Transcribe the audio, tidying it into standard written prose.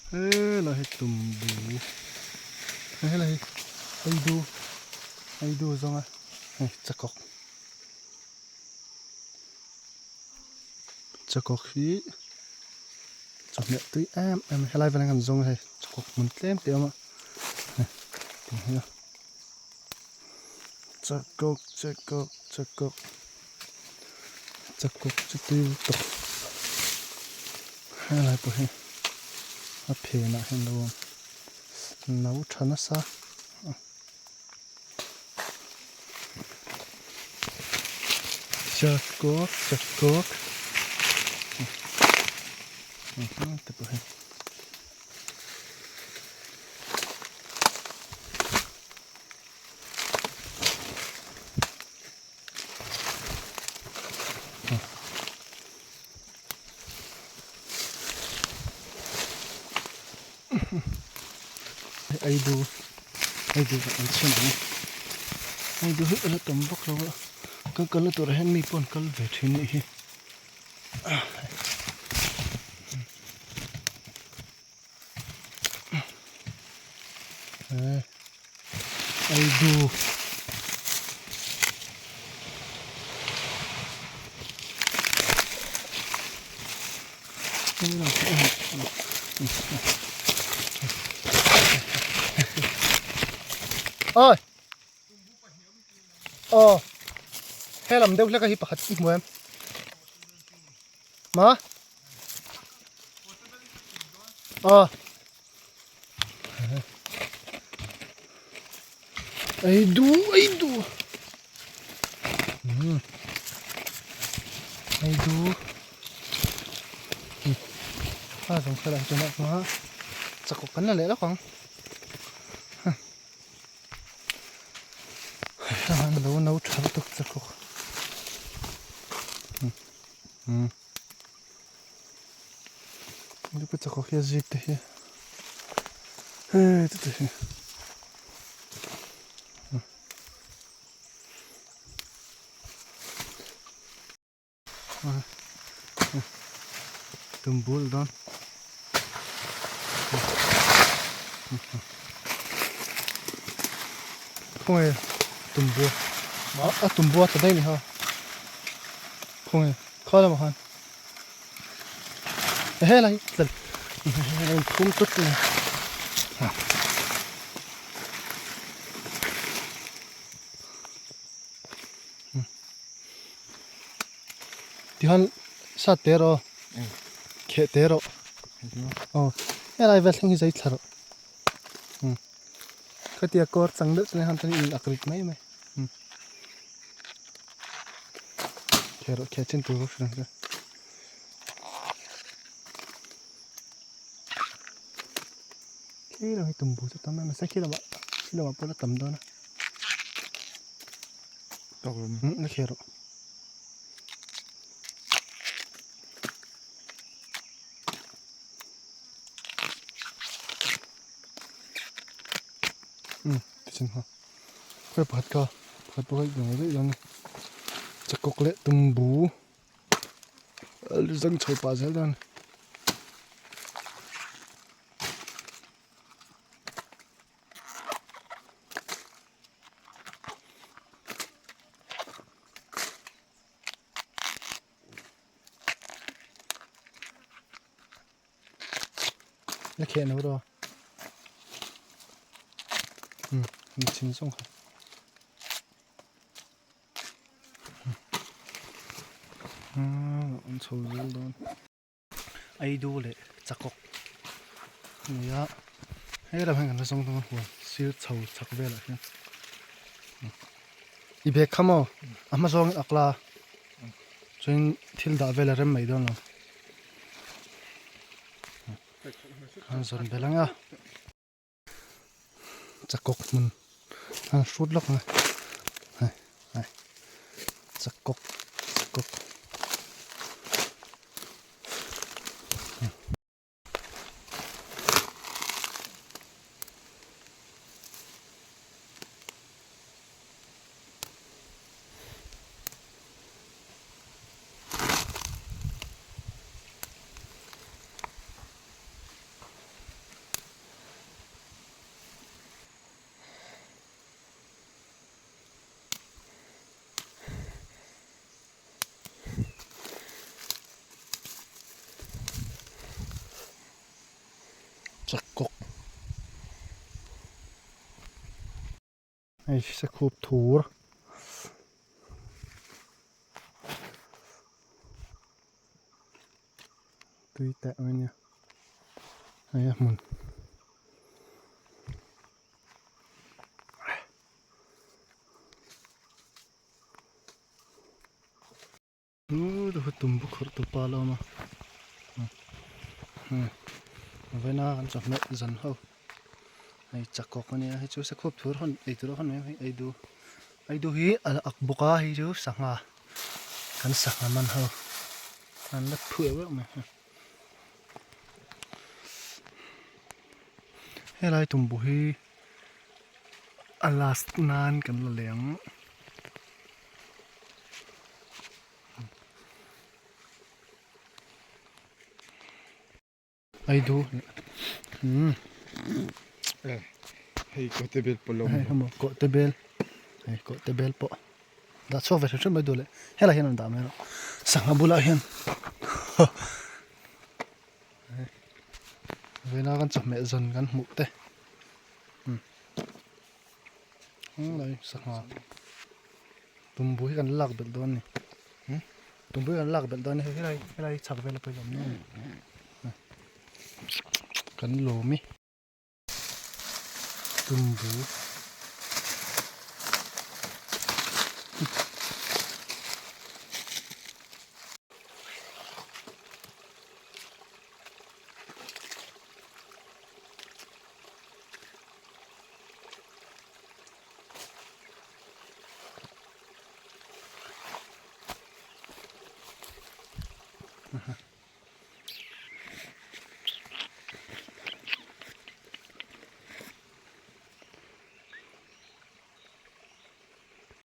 Helai hi tumbu helai hi eidu eidu zawnga hei chakawk chakawk hi chawhmeh tui em em helai velah hian kan zawng a hei chakawk hmun tlem te a awm a hei tih hi a chakawk chakawk chakawk. Chakawk chu tui lutuk helai pawh hi a phenah hian lo awm no tha nasa chakawk chakawk te pawh hi. Eidu eidu ka an chhin ang eidu hi a la tam vak lo a kan kalna turah hian mi pawh an kal ve thin anih hi eidu. Oi! Aw! Helam deuh hlek a hi pakhat i hmu em? Ma? Aw! Eidu eidu eidu a zawng kha lah chuan a hma chakawk kan la leh lawk ang hei lo no tha lutuk chakawk Chakawk hi a zik te hi hei te te hi tumbul dawn khawnge tumbua a tumbua tla daih a ni kha khawnge khaw lamah khan. Helai tlat helai phum tut mai tihian sat te rawh kheh te rawh aw helai vel thleng hi zai thla rawh khatia kawr chang deuh chuan han chuan in ak rit mai mai. Kher kher chin tur bawk hran chu. Khi lam hi tumbu chu tam em a khi lamah khi lamah pawh la tam dawn a. La kher rawh. Tichin ha. Khawi pakhat kha pakhat pawh hi dang daih dawn a chakawk leh tumbu zang chho pah zel dawn a ni. La kheh no rawh mi chin zawng kha an chho zel dawn Aidu leh Chakawk ania he lam hian kan la zawng dawn a huan sir chho chhak velah hian i bag kha maw a hma zawngin ak la chuan thil dah vel a rem mai dawn lo. An zawn belh ang a chakawk hmun an hrut lawk ang a hei hei chakawk chakawk. Chakawk. Hei sakhup thur. Tui teh mai nia. Hei a hmun. Tumbu khawrh tu pa la awm a vawiina kan chawhmeh zan ho hei chakawk a nia hei chu sakhuap thur hawn ei tur a hawn mai a hei eidu eidu hi a la ak bawk a hei chu sangha kan sangha man ho an la phu euh euh mai helai tumbu hi a last nan kan la leh ang. Ai du hmm hei ko te bel pawh hei hemo ko te bel hei ko te bel pawh dah chhuak ve hrim hrim mai duh leh helai hian an dah mai erawh sangha bulah hian vawiina kan chawhmeh zawn kan hmuh te Helai sangha tumbu hi kan lak belh dawn a ni tumbu hi kan lak belh dawn a ni helai helai chhak vel a pawh hi a awm nual a ni kan lawm i tumbu.